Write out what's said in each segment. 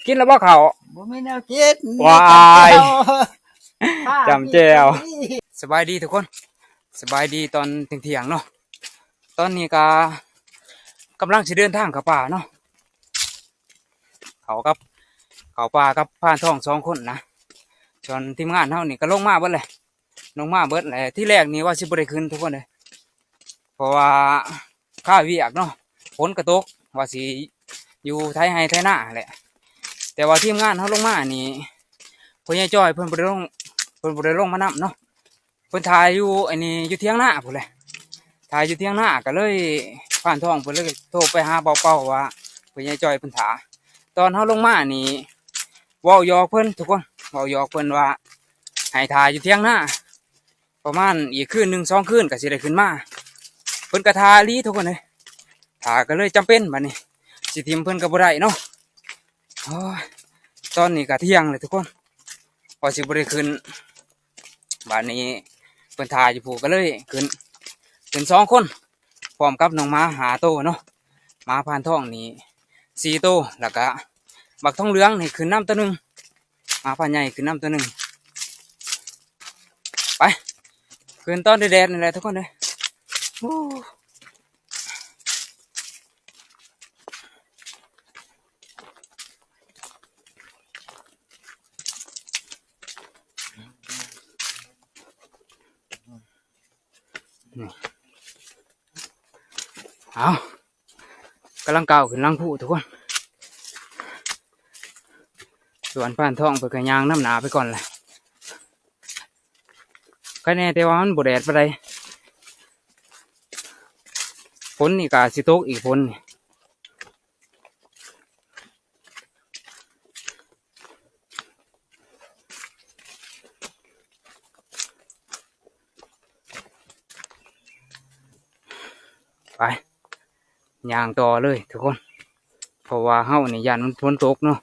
ກິນແລ້ວບໍ່ເຂົ້າ? ບໍ່ມີແນວກິນ. ວ້າຍ ມີແຕ່ແຈ່ວ ຈ້ຳແຈ່ວ. ສະບາຍດີທຸກຄົນ ສະບາຍດີຕອນທ່ຽງໆເນາະ. ຕອນນີ້ກະກຳລັງຊິເດີນທາງເຂົ້າປ່າເນາະ ເຂົ້າກັບ ເຂົ້າປ່າກັບພານທອງສອງຄົນນະ. ສ່ວນທີມງານເຮົານີ້ກະລົງມາເບິດແຫຼະ ລົງມາເບິດແຫຼະ. ທີແລກນີ້ວ່າຊິບໍ່ໄດ້ຂຶ້ນທຸກຄົນເອີຍ ເພາະວ່າຄາວຽກເນາະ ຝົນກະຕົກ ວ່າຊິຢູ່ໄຖໄຮ່ໄຖນາຫັ້ນແຫຼະ. ແຕ່ວ່າທີມງານເຮົາລົງມານີ້ ພໍ່ໃຫຍ່ຈອຍເພິ່ນບໍ່ໄດ້ລົງ ເພິ່ນບໍ່ໄດ້ລົງມານຳເນາະ. ເພິ່ນຖ່າຍຢູ່ອັນນີ້ ຢູ່ຖຽງນາພຸ້ນແຫຼະ ຖ່າຍຢູ່ຖຽງນາ ກະເລີຍພານທອງເພິ່ນເລີຍໂທໄປຫາເບົາເປົາວ່າ ພໍ່ໃຫຍ່ຈອຍເພິ່ນຖ້າ. ຕອນເຮົາລົງມານີ້ ເວົ້າຫຍອກເພິ່ນທຸກຄົນ ເວົ້າຫຍອກເພິ່ນວ່າໃຫ້ຖ້າຢູ່ຖຽງນາ ປະມານອີກຄືນໜຶ່ງສອງຄືນກະຊິໄດ້ຂຶ້ນມາ. ເພິ່ນກະຖ້າອີ່ຫຼີທຸກຄົນເອີຍ ຖ້າກະເລີຍຈຳເປັນ ບາດນີ້ຊິຖິ້ມເພິ່ນກະບໍ່ໄດ້ເນາະ. ໂອ້ຍ ຕອນນີ້ກະທ່ຽງແລ້ວທຸກຄົນ ວ່າຊິບໍ່ໄດ້ຂຶ້ນ. ບາດນີ້ເພິ່ນຖ້າຢູ່ພຸ້ນ ກະເລີຍຂຶ້ນ ຂຶ້ນສອງຄົນ ພ້ອມກັບນ້ອງໝາຫ້າໂຕເນາະ. ໝາພານທອງນີ້ສີ່ໂຕ ແລ້ວກະບັກທອງເຫຼືອງນີ້ຂຶ້ນນຳໂຕໜຶ່ງ ໝາພານໃຫຍ່ຂຶ້ນນຳໂຕໜຶ່ງ. ໄປ ຂຶ້ນຕອນແດດໆນີ້ແຫຼະທຸກຄົນເອີຍ. ໂອ້ ເອົາ ກຳລັງກ້າວຂຶ້ນຫຼັງພູທຸກຄົນ. ສ່ວນພານທອງເພິ່ນກະຍ່າງນຳໜ້າໄປກ່ອນແຫຼະ ໃຄແນ່ແຕ່ວ່າມັນບໍ່ແດດປານໃດ. ຝົນນີ້ກະຊິຕົກອີກ ຝົນນີ້. ໄປ ຍ່າງຕໍ່ເລີຍທຸກຄົນ ເພາະວ່າເຮົານີ້ຢ້ານມັນຝົນຕົກເນາະ.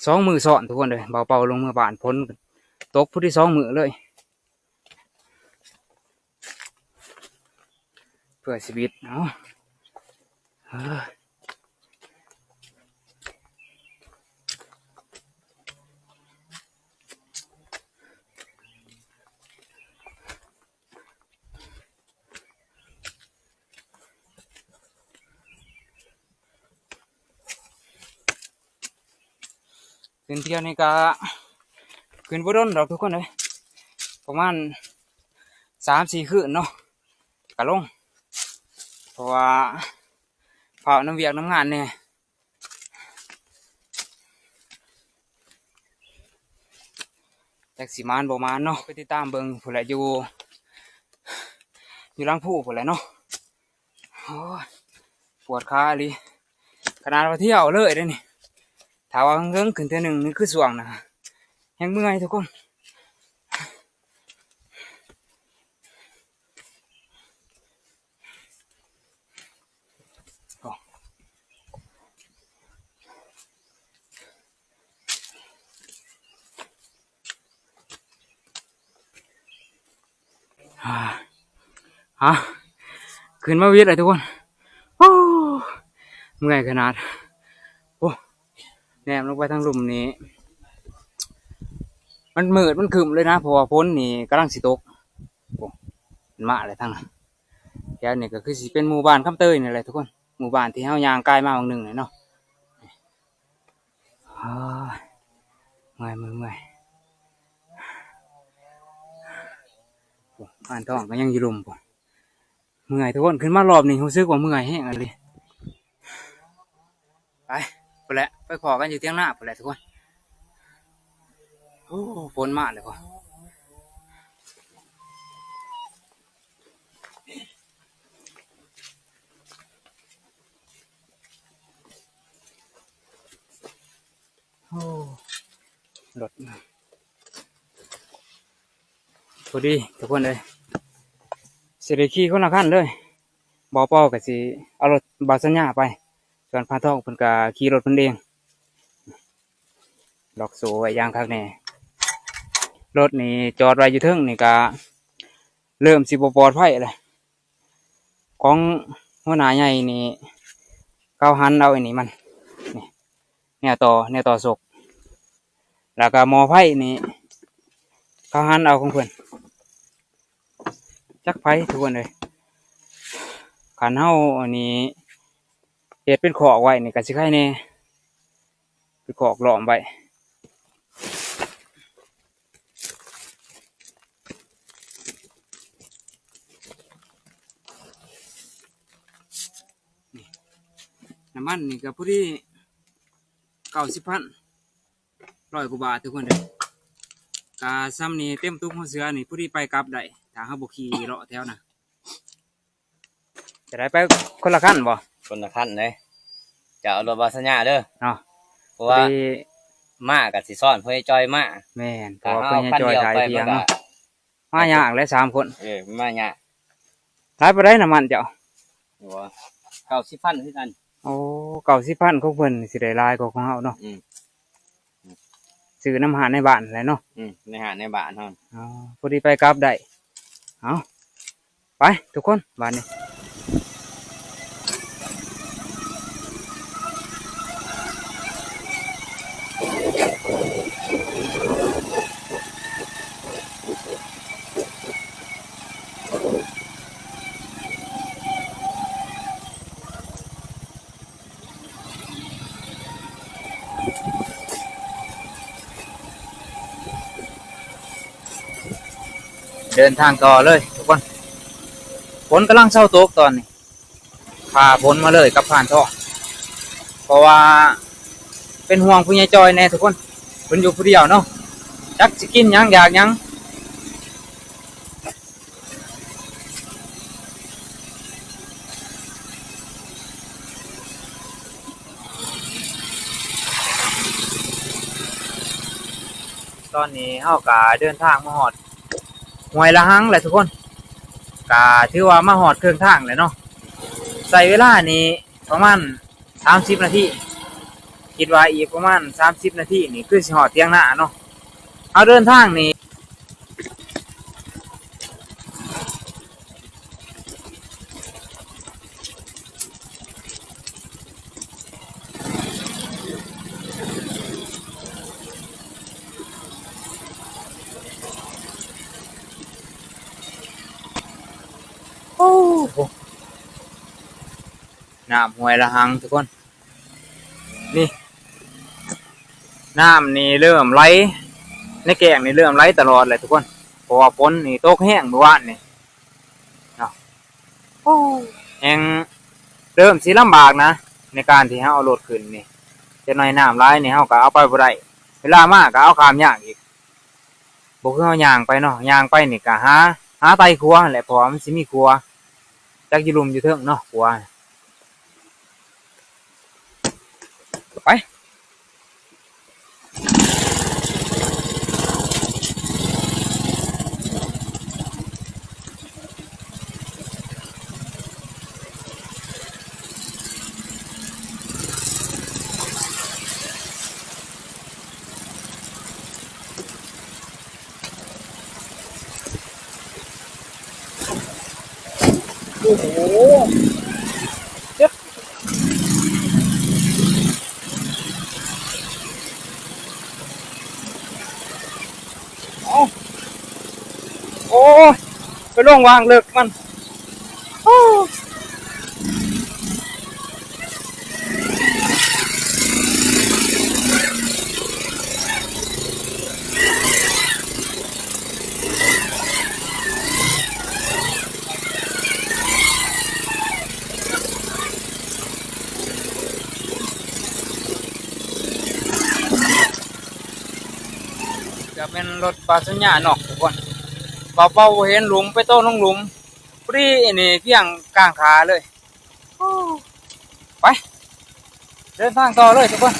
ສອງມື້ຊ້ອນທຸກຄົນເອີຍ ເບົາເປົາລົງເມືອບ້ານ ຝົນຕົກພຸ້ນສອງມື້ເລີຍ. ເພື່ອຊີວິດ ເອົາ ເອີ. ຂຶ້ນທ່ຽວນີ້ກະຂຶ້ນບໍ່ດົນດອກທຸກຄົນເອີຍ ປະມານສາມສີ່ຄືນເນາະ ກະລົງ ເພາະວ່າຟ້າວນຳວຽກນຳງານແດ່. ຈັກຊິໝານບໍ່ໝານເນາະ ໄປຕິດຕາມເບິ່ງພຸ້ນແຫຼະ ຢູ່ ຢູ່ຫຼັງພູພຸ້ນແຫຼະເນາະ. ໂອ້ຍ ປວດຂາອີ່ຫຼີ ຂະໜາດວ່າທ່ຽວເລີຍເດ້ນີ້ ຖ້າວ່າເຫິງໆຂຶ້ນເທື່ອໜຶ່ງນີ້ ຄືຊ່ວງນະ ແຮງເມື່ອຍທຸກຄົນ. ຮະ ຂຶ້ນມາວິດແລ້ວທຸກຄົນ ໂອ້ ເມື່ອຍຂະໜາດ ໂອ້ ແນມລົງໄປທາງລຸ່ມນີ້ ມັນມືດມັນຄຶ້ມເລີຍນະ ເພາະວ່າຝົນນີ້ກຳລັງຊິຕົກ ໂອ້ ມັນມາແລ້ວທາງນັ້ນ. ແຖວນີ້ກະຄືຊິເປັນໝູ່ບ້ານຄຳເຕີຍນີ້ແຫຼະທຸກຄົນ ໝູ່ບ້ານທີ່ເຮົາຍ່າງກາຍມາຫວ່າງໜຶ່ງນີ້ເນາະ. ໂອ້ຍ ເມື່ອຍ ເມື່ອຍ ເມື່ອຍ ໂອ້ ພານທອງກະຍັງຢູ່ລຸ່ມພຸ້ນ. ເມື່ອຍທຸກຄົນ ຂຶ້ນມາຮອບນີ້ຮູ້ສຶກວ່າເມື່ອຍແຮງອີ່ຫຼີ. ໄປ ພຸ້ນແຫຼະ ໄປພໍ້ກັນຢູ່ຖຽງນາພຸ້ນແຫຼະທຸກຄົນ. ໂອ້ ຝົນມາແລ້ວພຸ້ນ. ໂອ້ ລົດ ພໍດີທຸກຄົນເອີຍ ຊິໄດ້ຂີ່ຄົນລະຄັນເລີຍ. ເບົາເປົາກະຊິເອົາລົດບ່າວສັນຍາໄປ ສ່ວນພານທອງເພິ່ນກະຂີ່ລົດເພິ່ນເອງ ລັອກໂສ້ໄວ້ຢ່າງຄັກແນ່. ລົດນີ້ຈອດໄວ້ຢູ່ເທິງນີ້ກະເລີ່ມຊິບໍ່ປອດໄພແລ້ວ. ຂອງຫົວໜ້າໃຫຍ່ນີ້ ເຂົາຫັນເອົາອັນນີ້ມັນ ແນວຕໍ່ ແນວຕໍ່ສົກ ແລ້ວກໍໝໍ້ໄຟນີ້ ເຂົາຫັນເອົາຂອງເພິ່ນ ຈັກໃຜທຸກຄົນເອີຍ. ຄັນເຮົາອັນນີ້ເຮັດເປັນຄອກໄວ້ນີ້ກໍຊິໄຄແດ່ ເປັນຄອກລ້ອມໄວ້. ນີ້ ນ້ຳມັນນີ້ກໍພໍດີເກົ້າສິບພັນ ຮ້ອຍກວ່າບາດທຸກຄົນເອີຍ. ກະສ່ຳນີ້ເຕັມຕຸກຫົວເສືອນີ້ ພໍດີໄປກັບໄດ້ ຖ້າເຮົາບໍ່ຂີ່ເລາະແຖວນະ. ຈະໄດ້ໄປຄົນລະຄັນບໍ່? ຄົນລະຄັນເດ້ ຈະເອົາລົດບ່າວສັນຍາເດີເນາະ ເພາະວ່າ ພໍດີ ມ້າກໍຊິຊ້ອນພໍ່ໃຫຍ່ຈ່ອຍມ້າ. ແມ່ນ ເພາະວ່າ ຖ້າເຮົາ ພໍ່ໃຫຍ່ຈ່ອຍ ຖ່າຍພຽງ ມັນກໍ ເນາະ ມາຍາກແຫຼະສາມຄົນ. ເອີ ມາຍາກ. ຫຼາຍປານໃດນ້ຳມັນເຈົ້າ? ໂອ້ ເກົ້າສິບພັນຄືກັນ. ໂອ້ ເກົ້າສິບພັນຂອງເພິ່ນຊິໄດ້ຫຼາຍກວ່າຂອງເຮົາເນາະ. ອືມ ຊື້ນຳຮ້ານໃນບ້ານແຫຼະເນາະ. ອືມ ໃນຮ້ານໃນບ້ານເຮົາ. ອໍ ພໍດີໄປກັບໄດ້. ເອົາ ໄປທຸກຄົນບາດນີ້. ເດີນທາງຕໍ່ເລີຍທຸກຄົນ. ຝົນກຳລັງເຊົາຕົກຕອນນີ້ ພາຝົນມາເລີຍກັບຜ່ານທ້ອງ ເພາະວ່າເປັນຫ່ວງຜູ້ໃຫຍ່ຈ່ອຍແດ່ທຸກຄົນ. ເພິ່ນຢູ່ຜູ້ດຽວເນາະ ຈັກຊິກິນຫຍັງຢາກຫຍັງ. ຕອນນີ້ເຮົາກະເດີນທາງມາຮອດຫ້ວຍລະຫັງແລ້ວທຸກຄົນ ກະຖືວ່າມາຮອດເຄິ່ງທາງແລ້ວເນາະ. ໃຊ້ເວລານີ້ປະມານສາມສິບນາທີ ຄິດວ່າອີກປະມານສາມສິບນາທີນີ້ຄືຊິຮອດຖຽງນາເນາະ. ເຮົາເດີນທາງນີ້ ໂອ້ໂຫ ນ້ຳຫ້ວຍລະຫັງທຸກຄົນ. ນີ້ ນ້ຳນີ້ເລີ່ມໄຫຼ ໃນແກ້ງນີ້ເລີ່ມໄຫຼຕະຫຼອດແຫຼະທຸກຄົນ ເພາະວ່າຝົນນີ້ຕົກແຮງມື້ວານນີ້ເນາະ. ໂອ້ ແຮງເລີ່ມຊິລຳບາກນະ ໃນການທີ່ເຮົາເອົາລົດຂຶ້ນນີ້. ຈັກໜ້ອຍນ້ຳຫຼາຍນີ້ເຮົາກໍເອົາໄປບໍ່ໄດ້ ເວລາມາກໍເອົາຂ້າມຍາກອີກ. ບໍ່ຄືເຮົາຍ່າງໄປເນາະ ຍ່າງໄປນີ້ກະຫາ ຫາໄຕ່ຂົວຫັ້ນແຫຼະ ເພາະວ່າມັນຊິມີຂົວ ຈັກຢູ່ລຸ່ມຢູ່ເທິງເນາະ ຂົວ. ໄປ ໂອ້ໂຫ ເຈັບ. ເອົາ ໂອ້ຍ ໄປລົງວາງເລິກມັນ ໂອ້. ຈະແມ່ນລົດບາສັນຍາເນາະທຸກຄົນ ເບົາໆ ບໍ່ເຫັນ ຫຼຸມໄປໂຕະລົງຫຼຸມ ພໍດີອັນນີ້ພຽງກາງຂາເລີຍ. ໂອ້ ໄປ ເດີນທາງຕໍ່ເລີຍທຸກຄົນ.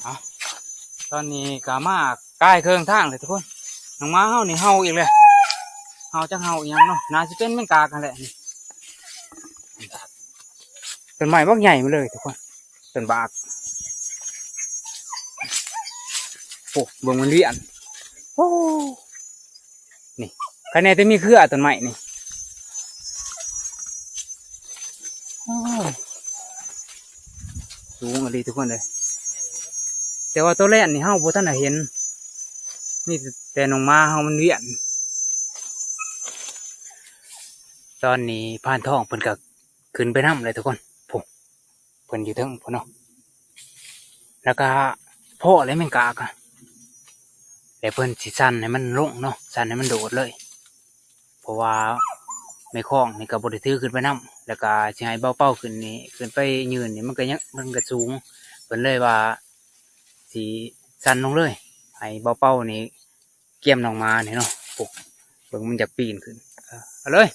ເອົາ ຕອນນີ້ກໍມາກາຍເຄິ່ງທາງແລ້ວທຸກຄົນ. ນ້ອງໝາເຮົານີ້ເຫົ່າອີກແລ້ວ ເຫົ່າຈັກເຫົ່າອີ່ຫຍັງເນາະ ໜ້າຊິເປັນແມງກາກຫັ້ນແຫຼະນີ້. ຕົ້ນໄມ້ບັກໃຫຍ່ມາເລີຍທຸກຄົນ ຕົ້ນບາກ. ໂອ້ ເບິ່ງມັນວຽນ ໂອ້ ນີ້ ຄະແນນແຕ່ມີເຄືອຕົ້ນໄມ້ນີ້ ໂອ້ ສູງອີ່ຫຼີທຸກຄົນເອີຍ ແຕ່ວ່າໂຕແລ່ນນີ້ເຮົາບໍ່ທັນໄດ້ເຫັນ ມີແຕ່ນ້ອງໝາເຮົາມັນວຽນ. ຕອນນີ້ພານທອງເພິ່ນກໍຂຶ້ນໄປນຳແລ້ວທຸກຄົນ ພຸ້ນ ເພິ່ນຢູ່ເທິງພຸ້ນເນາະ ແລ້ວກໍພໍ້ແລ້ວແມງກາກະ ແລ້ວເພິ່ນຊິສັ່ນໃຫ້ມັນລົງເນາະ ສັ່ນໃຫ້ມັນໂດດເລີຍ ເພາະວ່າແມ່ຄອງນີ້ກໍບໍ່ໄດ້ຖືຂຶ້ນໄປນຳ ແລ້ວກໍຊິໃຫ້ເບົາເປົາຂຶ້ນນີ້ ຂຶ້ນໄປຢືນນີ້ ມັນກໍຍັງ ມັນກໍສູງ ເພິ່ນເລີຍວ່າຊິສັ່ນລົງເລີຍ ໃຫ້ເບົາເປົານີ້ ກຽມນ້ອງໝານີ້ເນາະ ໂອ້ ເບິ່ງມັນຢາກປີນຂຶ້ນ ເອົາເລີຍ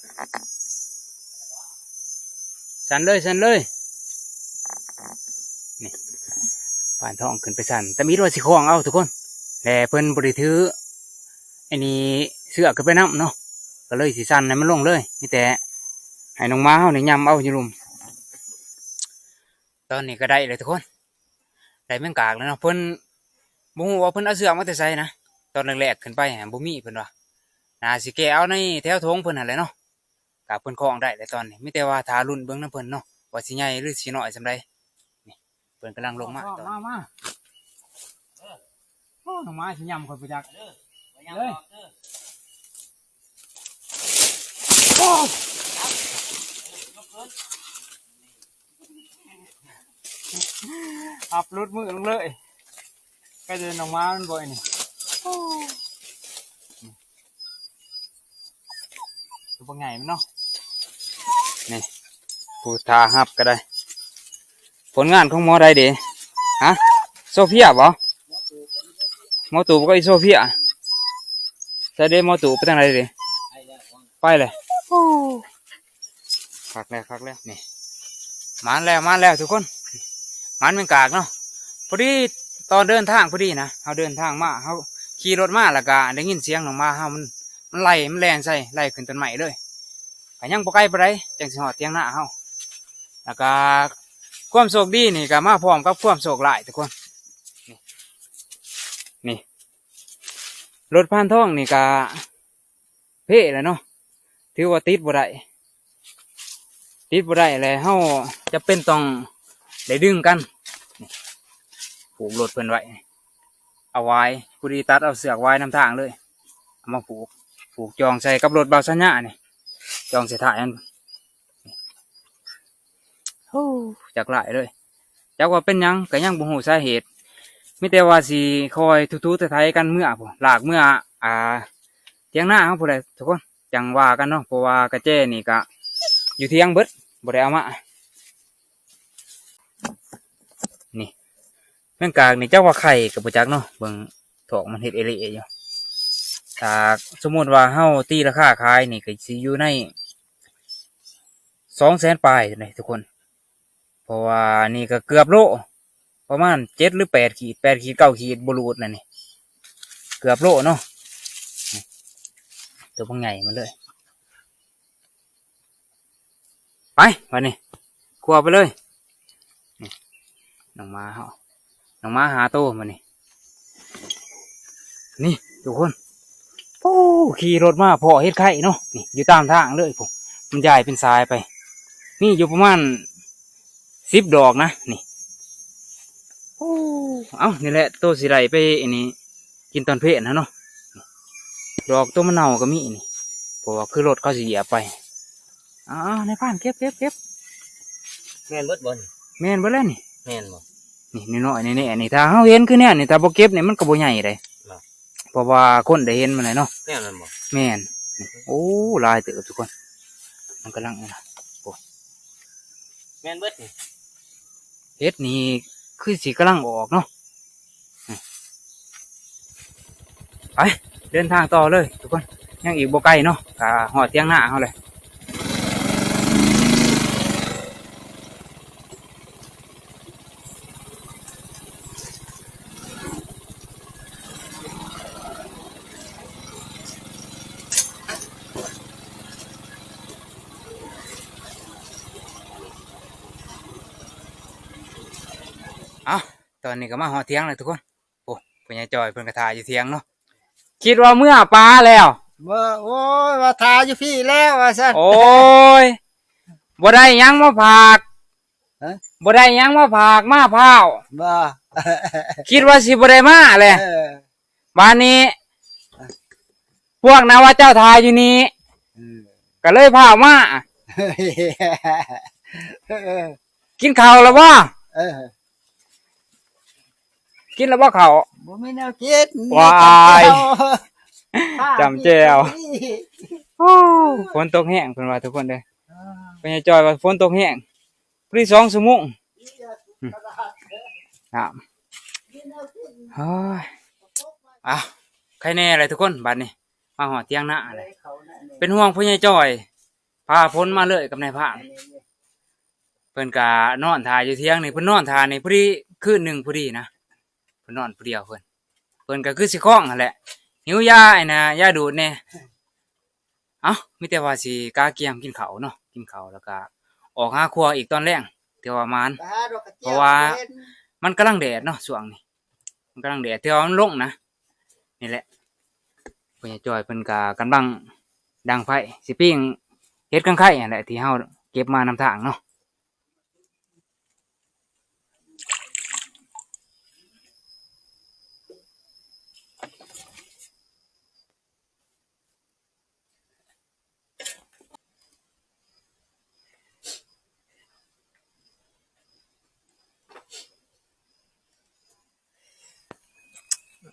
ສັ່ນເລີຍ ສັ່ນເລີຍ ນີ້ ພານທອງຂຶ້ນໄປສັ່ນ ຕຳອິດວ່າຊິຄ້ອງເອົາທຸກຄົນ ແລະເພິ່ນບໍ່ໄດ້ຖືອັນນີ້ເຊືອກຂຶ້ນໄປນຳເນາະ ກໍເລີຍຊິສັ່ນໃຫ້ມັນລົງເລີຍ ມີແຕ່ໃຫ້ນ້ອງໝາເຮົານີ້ຫຍ້ຳເອົາຢູ່ລຸ່ມ. ຕອນນີ້ກໍໄດ້ແລ້ວທຸກຄົນ ໄດ້ແມງກາກແລ້ວເນາະ ເພິ່ນບໍ່ຮູ້ວ່າເພິ່ນເອົາເຊືອກມາແຕ່ໃສນະ ຕອນແລກໆຂຶ້ນໄປຫັ້ນບໍ່ມີ ເພິ່ນວ່າໜ້າຊິແກ່ເອົາໃນແຖວຖົງເພິ່ນຫັ້ນແຫຼະເນາະ ກະເພິ່ນຄ້ອງໄດ້ແລ້ວຕອນນີ້ ມີແຕ່ວ່າຖ້າລຸ້ນເບິ່ງນຳເພິ່ນເນາະ ວ່າຊິໃຫຍ່ຫຼືຊິນ້ອຍສ່ຳໃດ ນີ້ ເພິ່ນກຳລັງລົງມາຕອນນີ້ ໂອ້ ນ້ອງໝາຊິຫຍ້ຳຂ້ອຍບໍ່ຈັກເລີຍ ໂອ້ ອັບຫຼຸດມືລົງເລີຍ ໃກ້ຈະໄດ້ນ້ອງໝາມັນບໍ່ນີ້ ໂອ້ ຕົວບັກໃຫຍ່ມັນເນາະ ນີ້ ຜູ້ຖ້າຮັບກໍໄດ້ ຜົນງານຂອງໝໍໃດເດ? ຮະ? ໂຊເຟຍບໍ? ໝໍຕູບກັບອີໂຊເຟຍ ໃສເດ ໝໍຕູບໄປທາງໃດເດ? ໄປແລ້ວ ໂອ້ ຄັກແລ້ວ ຄັກແລ້ວ ນີ້ ມາແລ້ວ ມາແລ້ວທຸກຄົນ ມາແມ່ນກາກເນາະ ພໍດີຕອນເດີນທາງພໍດີນະ ເຮົາເດີນທາງມາ ເຮົາຂີ່ລົດມາ ແລ້ວກະໄດ້ຍິນສຽງນ້ອງໝາເຮົາ ມັນ ມັນໄລ່ ມັນແລ່ນໃສ່ ໄລ່ຂຶ້ນຕົ້ນໄມ້ເລີຍ ກະຍັງບໍ່ໄກປານໃດ ຈັ່ງຊິຮອດຖຽງນາເຮົາ ແລ້ວກະຄວາມໂຊກດີນີ້ກະມາພ້ອມກັບຄວາມໂຊກຮ້າຍທຸກຄົນ ນີ້ ລົດພານທອງນີ້ກະເພແລ້ວເນາະ ຖືວ່າຕິດບໍ່ໄດ້ ຕິດບໍ່ໄດ້ແລ້ວ ເຮົາຈຳເປັນຕ້ອງໄດ້ດຶງກັນ ນີ້ ຜູກລົດເພິ່ນໄວ້ ເອົາຫວາຍ ພໍດີຕັດເອົາເຊືອກຫວາຍນຳທາງເລີຍ ເອົາມາຜູກ ຜູກຈອງໃສ່ກັບລົດບ່າວສັນຍານີ້ ຈອງໃສ່ທ້າຍມັນ ໂອ້ ຈັກຫຼາຍເລີຍ ຈັກວ່າເປັນຫຍັງ ກໍຍັງບໍ່ຮູ້ສາເຫດ ມີແຕ່ວ່າຊິຄອຍຖູໆໄຖໆກັນເມືອພຸ້ນ ລາກເມືອ ອ່າ ຖຽງນາເຮົາພຸ້ນແຫຼະທຸກຄົນ ຈັ່ງວ່າກັນເນາະ ເພາະວ່າກະແຈນີ້ກະຢູ່ຖຽງເບິດ ບໍ່ໄດ້ເອົາມາ ນີ້ ແມງກາກນີ້ ຈັກວ່າໄຂ່ກໍບໍ່ຈັກເນາະ ເບິ່ງທ້ອງມັນເຮັດເອເລຢູ່ ຖ້າສົມມຸດວ່າເຮົາຕີລາຄາຂາຍນີ້ ກໍຊິຢູ່ໃນສອງແສນປາຍເດ້ທຸກຄົນ ເພາະວ່ານີ້ກໍເກືອບໂລ ປະມານເຈັດຫຼືແປດຂີດ ແປດຂີດ ເກົ້າຂີດ ບໍ່ຫຼຸດແລ້ວນີ້ ເກືອບໂລເນາະ ນີ້ ຕົວບັກໃຫຍ່ມັນເລີຍ ໄປ ບາດນີ້ ຄົວໄປເລີຍ ນີ້ ນ້ອງໝາເຮົາ ນ້ອງໝາຫ້າໂຕ ບາດນີ້ ນີ້ທຸກຄົນ ໂອ້ ຂີ່ລົດມາພໍ້ເຫັດໄຂ່ເນາະ ນີ້ ຢູ່ຕາມທາງເລີຍພຸ້ນ ມັນຢາຍເປັນສາຍໄປ ມີຢູ່ປະມານສິບດອກນະ ນີ້ ໂອ້ ເອົ້າ ນີ້ແຫຼະ ໂຕຊິໄດ້ໄປອັນນີ້ ກິນຕອນເພນຫັ້ນເນາະ ດອກໂຕມັນເນົ່າກໍມີນີ້ ເພາະວ່າຄືລົດເຂົາຊິຢຽບໄປ ອ້າວ ນາຍພານ ເກັບ ເກັບ ເກັບ ແມ່ນເບິດບໍ່ນີ້? ແມ່ນເບິດແລ້ວນີ້ ແມ່ນບໍ່? ນີ້ນ້ອຍໆ ນີ້ໆ ນີ້ ຖ້າເຮົາເຫັນຄືແນວນີ້ ຖ້າບໍ່ເກັບນີ້ ມັນກໍບໍ່ໃຫຍ່ເດ້ ເນາະ ເພາະວ່າຄົນໄດ້ເຫັນມັນແຫຼະເນາະ ແມ່ນແມ່ນບໍ່? ແມ່ນ ນີ້ ໂອ້ ຫຼາຍເຕີບທຸກຄົນ ມັນກຳລັງ ໂອ້ ແມ່ນເບິດນີ້ ເຫັດນີ້ຄືຊິກຳລັງອອກເນາະ ໄປ ເດີນທາງຕໍ່ເລີຍທຸກຄົນ ຍັງອີກບໍ່ໄກເນາະ ກະຮອດຖຽງນາເຮົາແລ້ວ ເອົ້າ ຕອນນີ້ກໍມາຮອດຖຽງແລ້ວທຸກຄົນ ໂອ້ ພໍ່ໃຫຍ່ຈ່ອຍເພິ່ນກໍຖ້າຢູ່ຖຽງເນາະ. ຄິດວ່າເມືອປາແລ້ວ. ບໍ່ ໂອ້ຍ ວ່າຖ້າຢູ່ພີ້ແລ້ວວ່າຊັ້ນ. ໂອ້ຍ ບໍ່ໄດ້ຫຍັງມາຝາກ. ຮະ? ບໍ່ໄດ້ຫຍັງມາຝາກມາພ້າວ. ບໍ່ ຄິດວ່າຊິບໍ່ໄດ້ມາແຫຼະ. ເອີ ບາດນີ້ພວກນາວ່າເຈົ້າຖ້າຢູ່ນີ້ ເອີ ກໍເລີຍພ້າວມາ. ເອີ ກິນເຂົ້າແລ້ວບໍ່? ເອີ ກິນແລ້ວບໍ່ເຂົ້າ? ບໍ່ມີແນວກິນ. ວ້າຍ ມີແຕ່ຈ້ຳແຈ່ວ ຈ້ຳແຈ່ວ. ໂອ້ ຝົນຕົກແຮງເພິ່ນວ່າທຸກຄົນເດີ. ອ່າ ພໍ່ໃຫຍ່ຈ່ອຍວ່າຝົນຕົກແຮງ ພໍດີສອງຊົ່ວໂມງ. ອືມ ນ້ຳ ໂອ້ຍ ອ້າວ ໄຄແນ່ແຫຼະທຸກຄົນ. ບາດນີ້ມາຮອດຖຽງນາແລ້ວ ເປັນຫ່ວງພໍ່ໃຫຍ່ຈ່ອຍ ພາຝົນມາເລີຍກັບນາຍພານ. ເພິ່ນກະນອນຖ້າຢູ່ຖຽງນີ້ ເພິ່ນນອນຖ້ານີ້ພໍດີຄືນໜຶ່ງພໍດີນະ. ເພິ່ນນອນຜູ້ດຽວເພິ່ນ ເພິ່ນກໍຄືຊິຄ້ອງຫັ້ນແຫຼະ ຫິວຢາ ອັນນ່າ ຢາດູດແດ່. ເອົ້າ ມີແຕ່ວ່າຊິກະກຽມກິນເຂົ້າເນາະ ກິນເຂົ້າແລ້ວກໍອອກຫາຄົວອີກຕອນແລງ ຖືວ່າໝານ ເພາະວ່າມັນກຳລັງແດດເນາະ ຊ່ວງນີ້ມັນກຳລັງແດດ ຖືວ່າມັນລົງນະ. ນີ້ແຫຼະ ພໍ່ໃຫຍ່ຈ່ອຍເພິ່ນກໍກຳລັງດັງໄຟ ຊິປີ້ງເຫັດກາງໄຄຫັ້ນແຫຼະ ທີ່ເຮົາເກັບມານຳທາງເນາະ.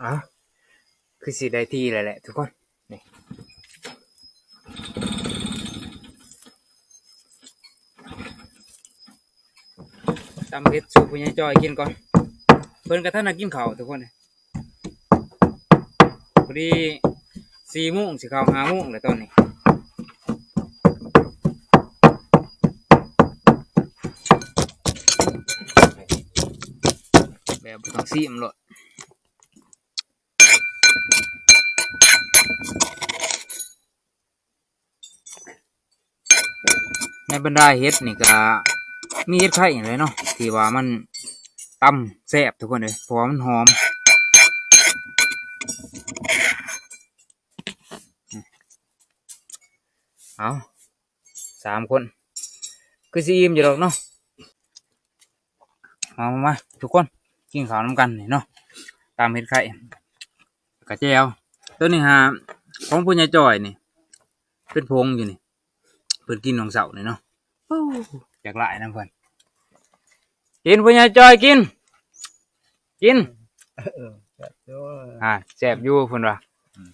ອ່າ ຄືຊິໄດ້ທີ່ແລ້ວແຫຼະທຸກຄົນ. ນີ້ ຕຳເຫັດສູ່ພໍ່ໃຫຍ່ຈ່ອຍກິນກ່ອນ ເພິ່ນກໍທັນໄດ້ກິນເຂົ້າທຸກຄົນ. ພໍດີສີ່ໂມງ ຊິເຂົ້າຫ້າໂມງແລ້ວຕອນນີ້ ແບບບໍ່ຕ້ອງຊີມໂລດ. ໃນບັນດາເຫັດນີ້ກະມີເຫັດໄຄນີ້ແຫຼະເນາະ ທີ່ວ່າມັນຕຳແຊບທຸກຄົນເອີຍ ເພາະວ່າມັນຫອມ. ເອົາ ສາມຄົນ ຄືຊິອີ່ມຢູ່ດອກເນາະ. ມາ ມາ ມາ ທຸກຄົນ ກິນເຂົ້ານຳກັນນີ້ເນາະ ຕຳເຫັດໄຄ ກະແຈ່ວ. ໂຕນີ້ຫາຂອງຜູ້ໃຫຍ່ຈ່ອຍນີ້ ເປັນຜົງຢູ່ນີ້ ເພິ່ນກິນຫວ່າງເຊົ້ານີ້ເນາະ. ໂອ້ ຢາກຫຼາຍນຳເພິ່ນ. ກິນ ຜູ້ໃຫຍ່ຈ່ອຍກິນ ກິນ. ເອີ ແຊບຢູ່ ອ່າ ແຊບຢູ່ເພິ່ນວ່າ. ອືມ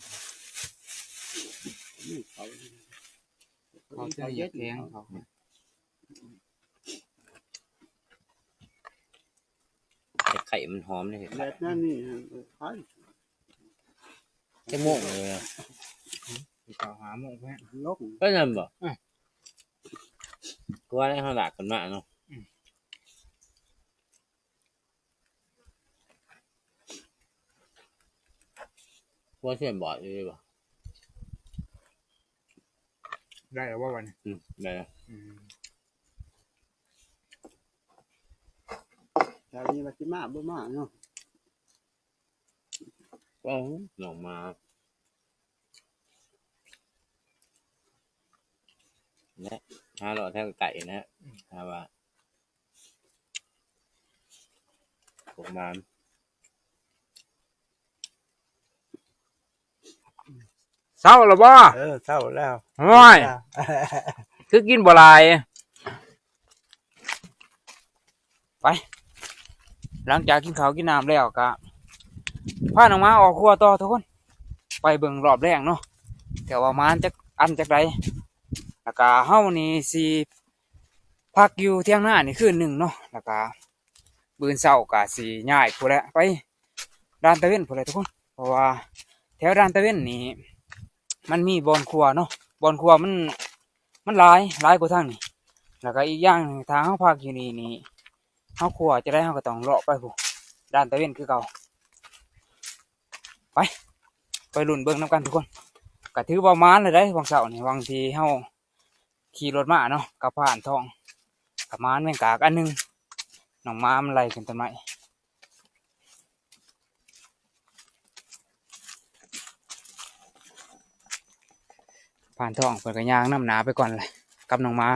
ເຂົາຈະຢາກແຂງເຂົາ ເຫັດໄຄມັນຫອມເດ້ ເຫັດໄຄ ແບບນັ້ນນີ້ ເອີ ໄຄ ຈັກໂມງແລ້ວ? ເກົ້າ ຫ້າໂມງແລ້ວ ລົງ ໄປນັ້ນບໍ່? ອືມ ກວ່າແລ້ວເຮົາລາກກັນມາເນາະ. ອືມ ວ່າເສັ້ນບອດຢູ່ບໍ່? ໄດ້ແລ້ວບໍ່ບັດນີ້? ອືມ ໄດ້ແລ້ວ. ອືມ ແຖວນີ້ວ່າຊິມາບໍ່ມາເນາະ. ເອົ້າ ນ້ອງໝາ ແລະ ຫາເລາະແຖວໃກ້ນະ ຫາວ່າ ພວກມັນ ເຊົາແລ້ວບໍ່? ເອີ ເຊົາແລ້ວ. ໂອ້ຍ ເຊົາ ຄືກິນບໍ່ຫຼາຍ. ໄປ ຫຼັງຈາກກິນເຂົ້າກິນນ້ຳແລ້ວ ກະພານ້ອງໝາອອກຄົວຕໍ່ທຸກຄົນ ໄປເບິ່ງລອບແລງເນາະ ແຕ່ວ່າໝານຈັກອັນຈັກໃດ. ແລ້ວກະເຮົານີ້ຊິພັກຢູ່ຖຽງນານີ້ຄືນໜຶ່ງເນາະ ແລ້ວກະມື້ອື່ນເຊົ້າກະຊິຍ້າຍພຸ້ນແຫຼະ ໄປດ່ານຕາເວັນພຸ້ນແຫຼະທຸກຄົນ ເພາະວ່າແຖວດ່ານຕາເວັນນີ້ ມັນມີບ່ອນຄົວເນາະ ບ່ອນຄົວມັນ ມັນຫຼາຍ ຫຼາຍກວ່າທາງນີ້. ແລ້ວກໍອີກຢ່າງໜຶ່ງ ຖ້າເຮົາພັກຢູ່ນີ້ນີ້ ເຮົາຄົວຈະໄດ້ ເຮົາກໍຕ້ອງເລາະໄປພຸ້ນ ດ່ານຕາເວັນຄືເກົ່າ. ໄປ ໄປລຸ້ນເບິ່ງນຳກັນທຸກຄົນ. ກໍຖືວ່າໝານແລ້ວເດ້ ຫວ່າງເຊົ້ານີ້ ຫວ່າງທີ່ເຮົາຂີ່ລົດມາເນາະ ກັບພານທອງ ກໍໝານແມງກາກອັນໜຶ່ງ ນ້ອງໝາມັນໄລ່ຂຶ້ນຕົ້ນໄມ້. ຜ່ານທ້ອງ ເພິ່ນກໍຍ່າງນຳໜ້າໄປກ່ອນແຫຼະ ກັບນ້ອງໝາ.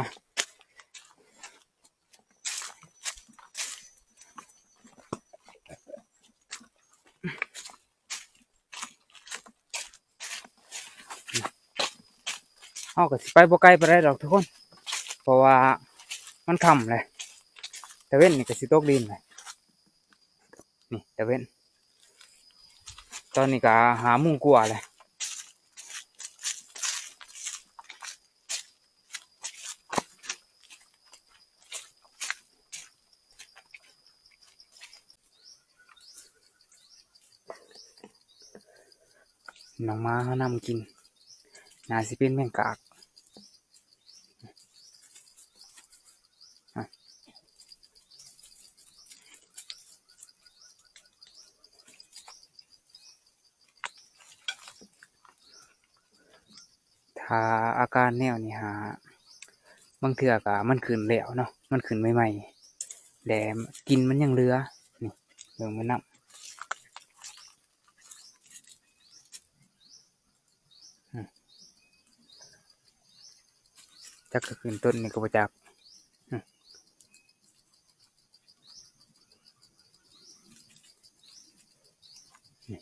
ເຮົາກໍຊິໄປບໍ່ໄກປານໃດດອກທຸກຄົນ ເພາະວ່າມັນຄ່ຳແຫຼະ ຕາເວັນນີ້ກໍຊິຕົກດິນແຫຼະ. ນີ້ຕາເວັນ ຕອນນີ້ກໍຫ້າໂມງກວ່າແລ້ວ. ນ້ອງໝາເຮົານຳກິນ ໜ້າຊິເປັນແມງກາກ. ຖ້າອາການແນວນີ້ຫາ ບາງເທື່ອກໍມັນຂຶ້ນແລ້ວເນາະ ມັນຂຶ້ນໃໝ່ໆ ແລະ ກິ່ນມັນຍັງເຫຼືອ. ນີ້ ເບິ່ງແມ່ນນ້ຳ. ອືມ ຈັກກໍຂຶ້ນຕົ້ນນີ້ກໍບໍ່ຈັກ. ອືມ ນີ້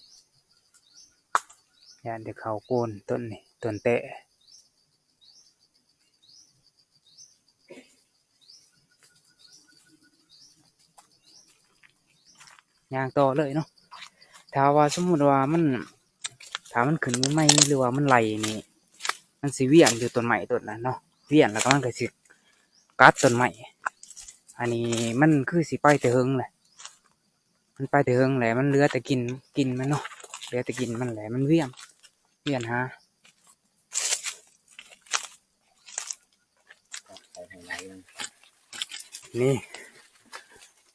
ຢ້ານແຕ່ເຂົ້າໂກນຕົ້ນນີ້ ຕົ້ນແຕ້. ຍ່າງຕໍ່ເລີຍເນາະ. ຖ້າວ່າສົມມຸດວ່າມັນ ຖ້າມັນຂຶ້ນໃໝ່ໆ ຫຼືວ່າມັນໄຫຼນີ້ ມັນຊິວຽນຢູ່ຕົ້ນໄມ້ຕົ້ນນັ້ນເນາະ ວຽນແລ້ວກໍມັນກໍຊິກັດຕົ້ນໄມ້. ອັນນີ້ມັນຄືຊິໄປແຕ່ເຫິງແຫຼະ ມັນໄປແຕ່ເຫິງແຫຼະ ມັນເຫຼືອແຕ່ກິ່ນ ກິ່ນມັນເນາະ ເຫຼືອແຕ່ກິ່ນມັນແຫຼະ ມັນວຽນ ວຽນຫາ. ນີ້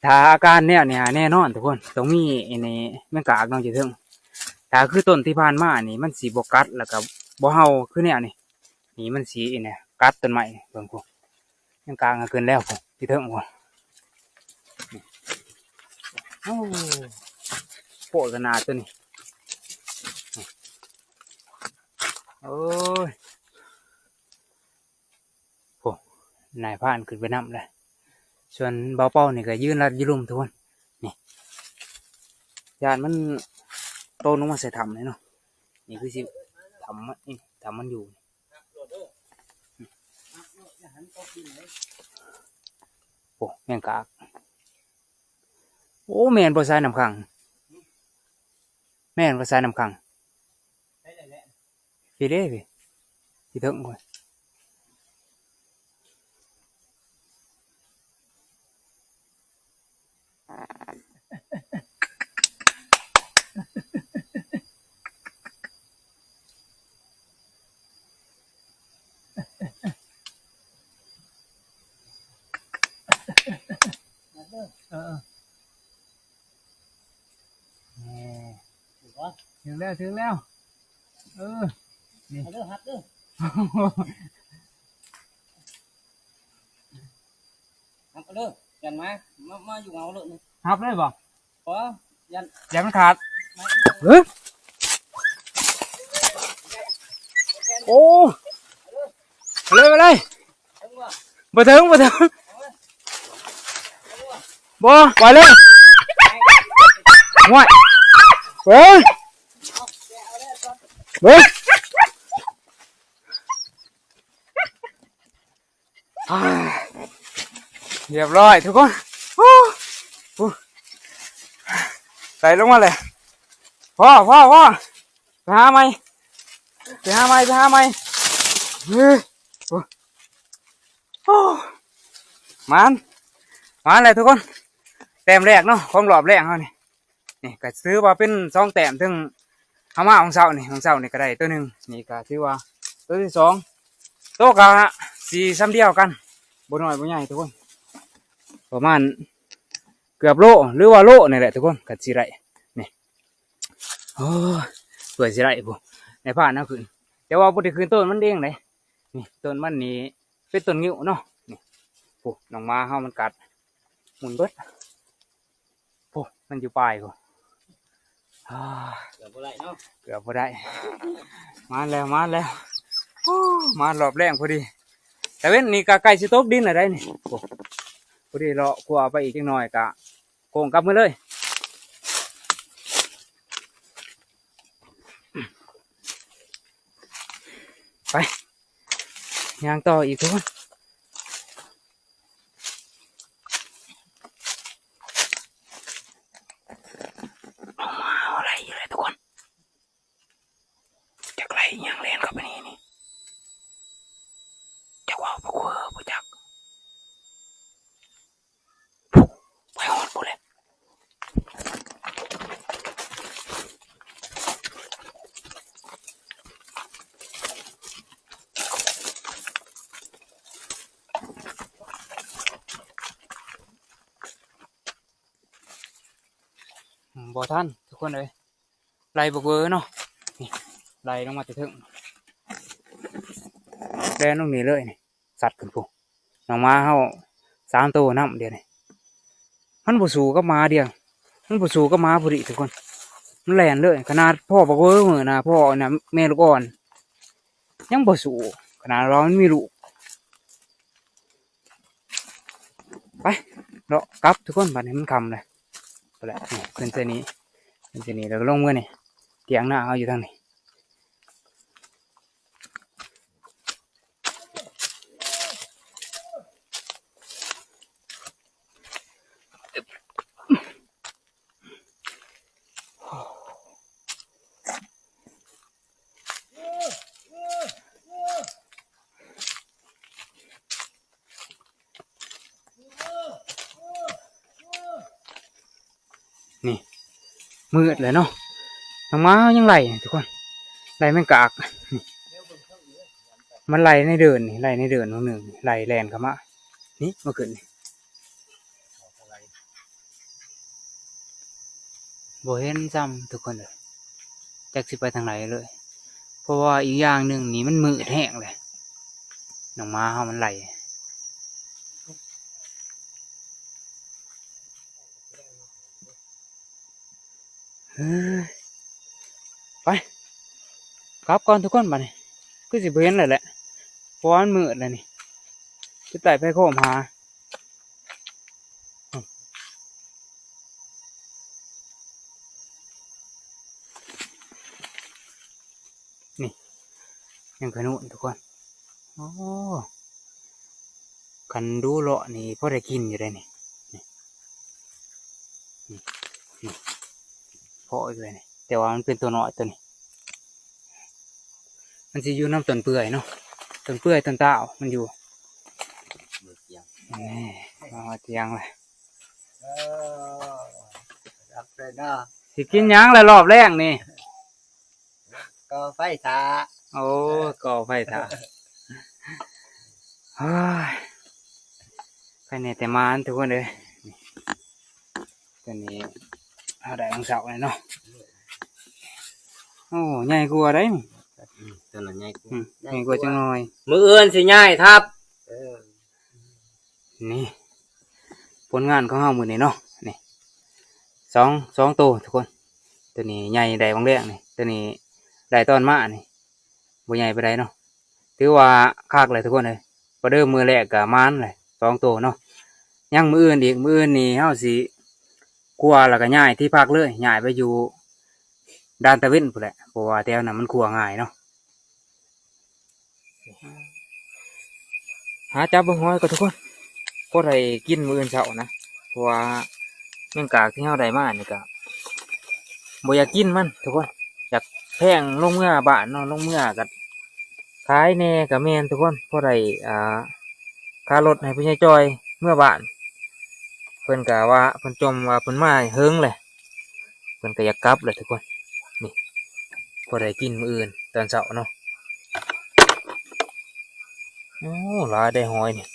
ຖ້າອາການແນວນີ້ຫາແນ່ນອນທຸກຄົນ ຕ້ອງມີອັນນີ້ ແມງກາກເນາະຢູ່ເທິງ. ຖ້າຄືຕົ້ນທີ່ຜ່ານມານີ້ ມັນຊິບໍ່ກັດ ແລ້ວກໍບໍ່ເຫົ່າຄືແນວນີ້. ນີ້ມັນຊິອັນນີ້ກັດຕົ້ນໄມ້ ເບິ່ງພຸ້ນ ແມງກາກກໍຂຶ້ນແລ້ວພຸ້ນ ຢູ່ເທິງພຸ້ນ. ໂອ້ ໂພດຂະໜາດຕົວນີ້. ໂອ້ຍ ໂອ້ ນາຍພານຂຶ້ນໄປນຳແລ້ວ ສ່ວນບ່າວເປົານີ້ກໍຢືນລັດຢູ່ລຸ່ມທຸກຄົນ. ນີ້ ຢ້ານມັນໂຕນລົງມາໃສ່ຖ້ຳເລີຍເນາະ. ນີ້ຄືຊິຖ້ຳມັນ ນີ້ຖ້ຳມັນຢູ່. ໂອ້ ແມງກາກ. ໂອ້ ແມ່ນບໍ່ ສາຍນ້ຳຂັງ? ແມ່ນບໍ່ ສາຍນ້ຳຂັງ? ພີ້ເດ້ພີ້ ທີ່ເທິງພຸ້ນ. ເອີ ເອີ ນີ້ ຖືກແລ້ວ ຖືກແລ້ວ. ເອີ ນີ້ ເອົາເດີ ຮັບເດີ ຮັບເອົາເດີ. ຢັນມາ ມາ ມາຢູ່ເອົາໂລດນີ້ ຮັບເລີຍບໍ່? ບໍ່ ຢ້ານ ຢ້ານມັນຂາດ. ເຮີ້ຍ ໂອ້ ມາເລີຍ ມາເລີຍ. ບໍ່ເຖິງ ບໍ່ເຖິງ ບໍ່ ໄປເລີຍ. ໂອ້ຍ ເບິ່ງ ເບິ່ງ ອ່າ ຮຽບຮ້ອຍທຸກຄົນ. ໂອ້ ໂອ້ ໄຫຼລົງມາເລີຍ. ພໍ ພໍ ພໍ ໄປຫາໃໝ່ ໄປຫາໃໝ່ ໄປຫາໃໝ່. ເຮີ້ຍ ໂອ້ ໂອ້ ໝານ ໝານແລ້ວທຸກຄົນ. ແຕ້ມແລກເນາະ ຂອງລອບແລກເຮົານີ້. ນີ້ກໍຖືວ່າເປັນສອງແຕ້ມ ເຖິງເຮົາມາຂອງເຊົ້ານີ້ ຂອງເຊົ້ານີ້ກໍໄດ້ຕົວໜຶ່ງ. ນີ້ກໍຖືວ່າຕົວທີສອງ ໂຕກໍສີສ່ຳດຽວກັນ ບໍ່ນ້ອຍບໍ່ໃຫຍ່ທຸກຄົນ ປະມານເກືອບໂລ ຫຼືວ່າໂລນີ້ແຫຼະທຸກຄົນ ກໍຊິໄດ້. ນີ້ ໂອ້ຍ ເພື່ອຊິໄດ້ພຸ້ນ ນາຍພານເອົາຂຶ້ນ ແຕ່ວ່າບໍ່ໄດ້ຂຶ້ນຕົ້ນມັນເອງເດ້. ນີ້ ຕົ້ນມັນນີ້ເປັນຕົ້ນງິ້ວເນາະ. ນີ້ ໂອ້ ນ້ອງໝາເຮົາມັນກັດ ໝຸ່ນເບິດ. ໂອ້ ມັນຢູ່ປາຍພຸ້ນ. ອ່າ ເກືອບບໍ່ໄດ້ເນາະ ເກືອບບໍ່ໄດ້. ມາແລ້ວ ມາແລ້ວ. ໂອ້ ມາຮອບແລງພໍດີ ຕາເວັນນີ້ກະໃກ້ຊິຕົກດິນແລ້ວໄດ໋ນີ້. ໂອ້ ພໍດີເລາະຂົວໄປອີກຈັກໜ່ອຍກະໂຄ້ງກັບມາເລີຍ. ໄປ ຍ່າງຕໍ່ອີກທຸກຄົນ. ເອົາມາ ເອົາໄລ່ຢູ່ເລີຍທຸກຄົນ. ຈັກໄລ່ອີ່ຫຍັງແລ່ນເຂົ້າໄປໃນນີ້ ຈັກວ່າບັກເວີບໍ່ຈັກ ໄປຮອດພຸ້ນແຫຼະ. ອືມ ບໍ່ທັນທຸກຄົນເອີຍ ໄລ່ບັກເວີເນາະ ນີ້ ໄລ່ລົງມາແຕ່ເທິງ ແລ່ນລົງນີ້ເລີຍນີ້ ຊັດຂຶ້ນພຸ້ນ. ນ້ອງໝາເຮົາສາມໂຕນຳດຽວນີ້ ມັນບໍ່ສູ້ກັບໝາດຽວ ມັນບໍ່ສູ້ກັບໝາຜູ້ນີ້ທຸກຄົນ ມັນແລ່ນເລີຍ. ຂະໜາດພໍ່ບັກເວີມື້ນະ ພໍ່ນະ ແມ່ລູກອ່ອນ ຍັງບໍ່ສູ້ ຂະໜາດວ່າມັນມີລູກ. ໄປ ເລາະກັບທຸກຄົນ ບັດນີ້ມັນຄ່ຳແລ້ວ ໄປແລ້ວ ນີ້ ຂຶ້ນເສັ້ນນີ້ ຂຶ້ນເສັ້ນນີ້ ແລ້ວກໍລົງເມືອນີ້ ຖຽງນາເຮົາຢູ່ທາງນີ້. ນີ້ ມືດແລ້ວເນາະ ນ້ອງໝາຍັງໄລ່ທຸກຄົນ ໄລ່ແມງກາກ ນີ້ ມັນໄລ່ໃນເດີ່ນນີ້ ໄລ່ໃນເດີ່ນໜຶ່ງ ໄລ່ແລ່ນເຂົ້າມາ ນີ້ ມາຂຶ້ນນີ້ ບໍ່ເຫັນຊ້ຳທຸກຄົນເອີຍ ຈັກຊິໄປທາງໃດເລີຍ ເພາະວ່າອີກຢ່າງໜຶ່ງນີ້ມັນມືດແຮງເລີຍ ນ້ອງໝາເຮົາມັນໄລ່ ເອີຍ ໄປ ກັບກ່ອນທຸກຄົນ ບັດນີ້ຄືຊິບໍ່ເຫັນແລ້ວແຫຼະ ເພາະວ່າມັນມືດແລ້ວນີ້ ຈຸດໃຕ້ໄຟໂຄມຫາ ນີ້ ແມງຂະໜູນທຸກຄົນ ໂອ້ ຄັນດູເລາະນີ້ພໍໄດ້ກິນຢູ່ເດ້ນີ້ ນີ້ ນີ້ ພໍຢູ່ເດ້ນີ້ ແຕ່ວ່າມັນເປັນຕົວນ້ອຍຕົວນີ້ ມັນຊິຢູ່ນຳຕົ້ນເປື່ອຍເນາະ ຕົ້ນເປື່ອຍ ຕົ້ນຕາວ ມັນຢູ່ ນີ້ ມາຮອດຖຽງແລ້ວ ເອີ ຮັກເລີຍເນາະ ຊິກິນຫຍັງລະຮອບແລງນີ້? ກໍ່ໄຟຖ້າ ໂອ້ ກໍ່ໄຟຖ້າ ໂອ້ຍ ໃຜແນ່ແຕ່ມານທຸກຄົນເອີຍ ນີ້ ຕົວນີ້ເຮົາໄດ້ຂອງເຊົ້າແລ້ວເນາະ ໂອ້ ໃຫຍ່ກວ່າໄດ໋ນີ້ ອືມ ຕົວນັ້ນໃຫຍ່ກວ່າ ອືມ ໃຫຍ່ກວ່າຈັກໜ້ອຍ ມື້ອື່ນຊິຍ້າຍທັບ ເອີ ນີ້ ຜົນງານຂອງເຮົາມື້ນີ້ເນາະ ນີ້ ສອງ ສອງໂຕທຸກຄົນ ຕົວນີ້ໃຫຍ່ໄດ້ຫວ່າງແລງນີ້ ຕົວນີ້ໄດ້ຕອນມານີ້ ບໍ່ໃຫຍ່ປານໃດເນາະ ຖືວ່າຄັກແຫຼະທຸກຄົນເອີຍ ປະເດີມມື້ແລກກະມານແຫຼະ ສອງໂຕເນາະ ຍັງມື້ອື່ນອີກ ມື້ອື່ນນີ້ເຮົາຊິຄົວແລ້ວກະຍ້າຍທີ່ພັກເລີຍ ຍ້າຍໄປຢູ່ດ່ານຕາເວັນພຸ້ນແຫຼະ ເພາະວ່າແຖວນັ້ນມັນຄົວງ່າຍເນາະ. ຫາຈັບເບິ່ງຫອຍກ່ອນທຸກຄົນ ພໍໄດ້ກິນມື້ອື່ນເຊົ້ານະ ເພາະວ່າແມງກາກທີ່ເຮົາໄດ້ມານີ້ກະບໍ່ຢາກກິນມັນທຸກຄົນ ຢາກແພງລົງເມືອບ້ານເນາະ ລົງເມືອກະຂາຍແດ່ກະແມ່ນທຸກຄົນ ພໍໄດ້ ອ່າ ຄ່າລົດໃຫ້ຜູ້ໃຫຍ່ຈ່ອຍເມືອບ້ານ ເພິ່ນກະວ່າ ເພິ່ນຈົ່ມວ່າເພິ່ນມາເຫິງແຫຼະ ເພິ່ນກະຢາກກັບແຫຼະທຸກຄົນ ນີ້ ພໍໄດ້ກິນມື້ອື່ນຕອນເຊົ້າເນາະ. ໂອ້ ຫຼາຍໄດ໋ຫອຍນີ້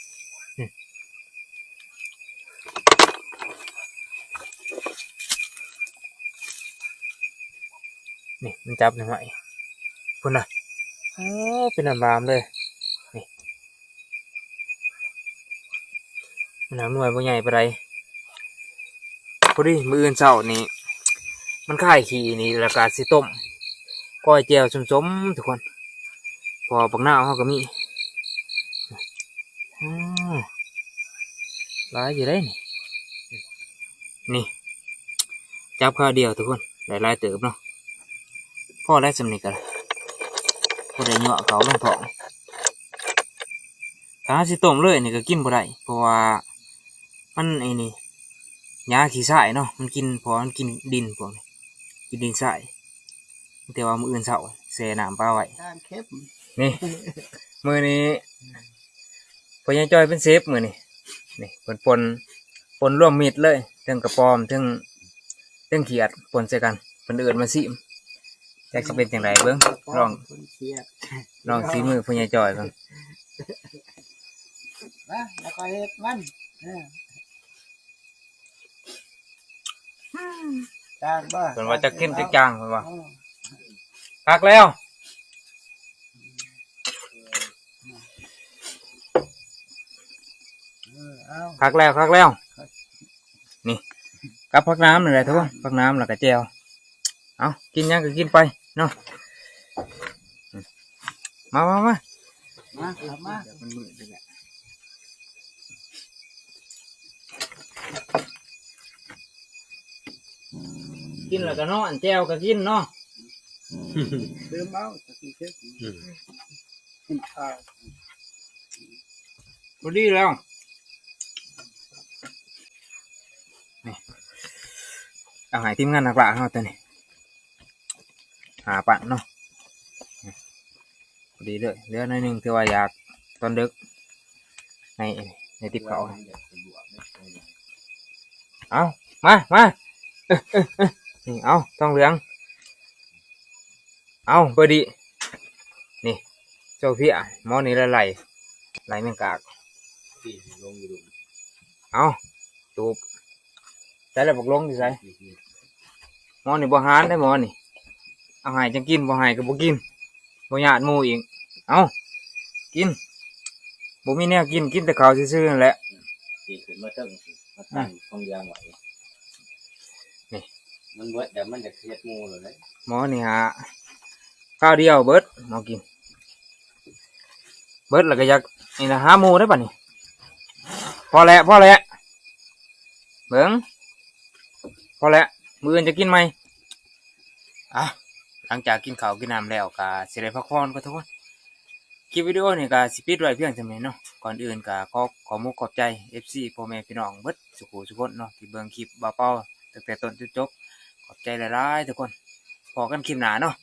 ອືມ ນີ້ມັນຈັບໜ່ວຍ ພຸ້ນນະ ໂອ້ ເປັນອັນບາມເລີຍ ນີ້ ມັນຫາກໜ່ວຍບໍ່ໃຫຍ່ປານໃດ ພໍດີມື້ອື່ນເຊົ້ານີ້ ມັນຄາຍຂີ້ນີ້ ແລ້ວກະຊິຕົ້ມ ກ້ອຍແຈ່ວສົ້ມໆ ທຸກຄົນ ພໍບັກນາວເຮົາກໍມີ ອືມ ຫຼາຍຢູ່ເດ້ນີ້ ນີ້ ຈັບຄາວດຽວທຸກຄົນ ໄດ້ຫຼາຍເຕີບເນາະ ພໍແລ້ວສ່ຳນີ້ກໍພໍໄດ້ຍົວະເຂົ້າລົງທ້ອງ. ຖ້າເຮົາຊິຕົ້ມເລີຍນີ້ກໍກິນບໍ່ໄດ້ ເພາະວ່າມັນໄອ້ນີ້ ຫຍ້າຂີ້ຊາຍເນາະ ມັນກິນ ເພາະວ່າມັນກິນດິນພວກນີ້ ກິນດິນຊາຍ ແຕ່ວ່າມື້ອື່ນເຊົ້າແຊ່ນ້ຳປາໄວ້ ທາງເຄັມ ນີ້ ມື້ນີ້ພໍ່ໃຫຍ່ຈ້ອຍເປັນເຊຟມື້ນີ້ ນີ້ເພິ່ນປົ່ນ ປົ່ນລວມມິດເລີຍ ເທິງກະປອມ ເທິງ ເທິງຂຽດ ປົ່ນໃສ່ກັນ ເພິ່ນເອີ້ນມາຊີມ ຈັກຊິເປັນຈັ່ງໃດເບິ່ງ ລອງ ລອງສີມືພໍ່ໃຫຍ່ຈ້ອຍເບິ່ງ ມາ ແລ້ວກໍເຮັດມັນ ເອີ ຈາງບໍ່ ເພິ່ນວ່າຈະເຄັມຈະຈາງ ເພິ່ນວ່າ ເອີ ຄັກແລ້ວ ເອີ ເອົາ ຄັກແລ້ວ ຄັກແລ້ວ ນີ້ ກັບຜັກໜາມນີ້ແຫຼະທຸກຄົນ ຜັກໜາມແລ້ວກໍແຈ່ວ ເອົາ ກິນຫຍັງກໍກິນໄປເນາະ ມາ ມາ ມາ ມາ ເຂົ້າມາ ມັນມືດແລ້ວແຫຼະ ກິນແລ້ວກໍນອນ ແຈ່ວກໍກິນເນາະ ເດີມເອົາ ອືມ ກິນຂ້າວ ພໍດີແລ້ວ ນີ້ ເອົາໃຫ້ທີມງານນັກລ່າເຮົາຕົວນີ້ ຫາປັ້ນເນາະ ພໍດີເລີຍ ເຫຼືອໜ້ອຍໜຶ່ງ ຖືວ່າຢາກຕອນດຶກ ໃນ ໃນຕິບເຂົ້າ ເອົາ ມາ ມາ ເອີ ເອີ ເອີ ນີ້ ເອົາ ທອງເຫຼືອງ ເອົາ ເບີດີ້ ນີ້ ໂຊເຟຍ ໝໍນີ້ລະໄຫຼ ໄຫຼແມງກາກ ເອົາ ຕູບ ໃສ່ລະບັກຫຼົງຢູ່ໃສ? ໝໍນີ້ບໍ່ຫານເດ້ໝໍນີ້ ເອົາໃຫ້ຈັ່ງກິນ ບໍ່ໃຫ້ກໍບໍ່ກິນ ບໍ່ຍາດໝູ່ອີກ ເອົາ ກິນ ບໍ່ມີແນວກິນ ກິນແຕ່ເຂົ້າຊື່ໆນັ້ນແຫຼະ ປີນຂຶ້ນມາເທິງ ມາຕັ້ງ ອືມ ຂອງຢ່າງໄວ້ ນີ້ ມັນເບິດແລ້ວ ມັນຢາກເຮັດໝູ່ແລ້ວເດ້ ໝໍນີ້ຫາ ຄາວດຽວເບິດ ໝໍກິນ ເບິດແລ້ວກໍຢາກ ນີ້ລະ ຫາໝູ່ໄດ້ບັດນີ້ ພໍແລ້ວ ພໍແລ້ວ ເບິ່ງ ພໍແລ້ວ ມື້ອື່ນຈະກິນໃໝ່ ອ່ະ ຫຼັງຈາກກິນເຂົ້າກິນນ້ຳແລ້ວ ກໍຊິໄດ້ພັກຜ່ອນກ່ອນທຸກຄົນ ຄລິບວິດີໂອນີ້ກໍຊິປິດໄວ້ພຽງສ່ຳນີ້ເນາະ ກ່ອນອື່ນກໍຂໍຂອບມຸກຂອບໃຈ ເອັຟຊີ ພໍ່ແມ່ພີ່ນ້ອງເບິດສູ່ຜູ້ສູ່ຄົນເນາະ ທີ່ເບິ່ງຄລິບບ່າວເປົາຕັ້ງແຕ່ຕົ້ນຈົນຈົບ ຂອບໃຈຫຼາຍໆທຸກຄົນ ພໍ້ກັນຄລິບໜ້າເນາະ